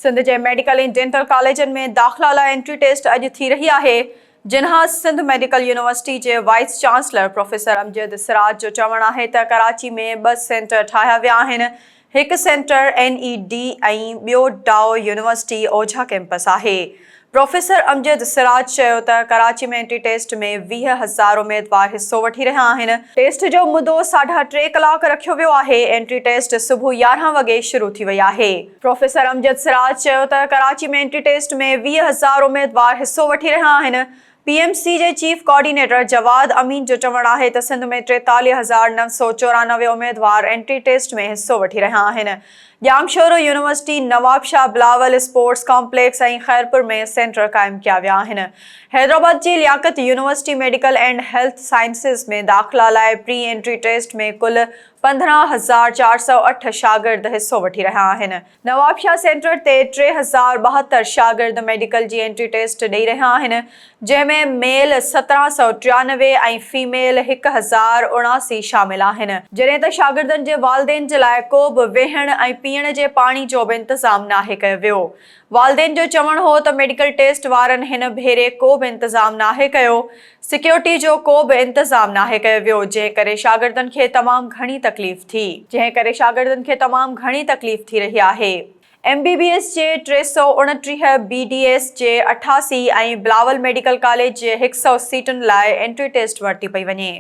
سنڌ جي medical ۽ dental ڪاليجن ۾ داخلا لاء انٽري ٽيسٽ اڄ ٿي رهي آهي. جناح سنڌ ميڊيڪل يونيورسٽي جي vice chancellor professor Amjad Siraj جو چوڻ آهي ته ڪراچي ۾ ٻه سينٽر ٺاهيا ويا آهن، هڪ سينٽر اين اي ڊي ۽ ٻيو ڊائو يونيورسٽي اوجها ڪيمپس آهي. پروفيسر امجد سراج چيو ته ڪراچي ۾ انٽري ٽيسٽ ۾ 20 هزار اميدوار حصو وٺي رهيا آهن، ٽيسٽ جو مدو ساڍا ٽي ڪلاڪ رکيو ويو آهي، انٽري ٽيسٽ صبح 11 وڳي شروع ٿي وئي آهي. پروفيسر امجد سراج چيو ته ڪراچي ۾ انٽري ٽيسٽ ۾ 20 هزار اميدوار حصو وٺي رهيا آهن، پي ايم سي جي چيف ڪوآرڊينيٽر جواد امين جو چوڻ آهي ته سنڌ ۾ 43,994 اميدوار انٽري ٽيسٽ ۾ حصو وٺي رهيا آهن، Jamshoro university, Nawabshah Bilawal sports complex ۽ Khairpur ۾ centre قائم ڪيا ويا آهن. حيدرآباد جي Liaquat university medical and health sciences ۾ داخلا لاء پري انٽري ٽيسٽ ۾ ڪل 15,408 شاگرد حصو وٺي رهيا آهن. نوابشاهه سينٽر تي 3072 شاگرد ميڊيڪل جي انٽري ٽيسٽ ڏئي رهيا آهن، جنهن ۾ ميل 1793 ۽ فيميل 1079 شامل آهن. جڏهن ته شاگردن جي والدين جي لاء ڪو به ويهڻ ۽ پيئڻ جي پاڻي جو به انتظام ناهي ڪيو ويو. والدين جو چوڻ هو ته ميڊيڪل ٽيسٽ وارن هن ڀيري ڪو به انتظام ناهي ڪيو، سيڪيورٽي جو ڪو به انتظام ناهي ڪيو ويو، جنهن ڪري شاگردن کي تمام گهڻي تڪليف ٿي. جنهن ڪري شاگردن کي تمام گهڻي تڪليف ٿي رهي آهي. ايم بي بي ايس جي 329، بي ڊي ايس جي 88 ۽ بلاول ميڊيڪل ڪاليج جي هڪ سئو سيٽن لاء انٽري ٽيسٽ ورتي پئي وڃي.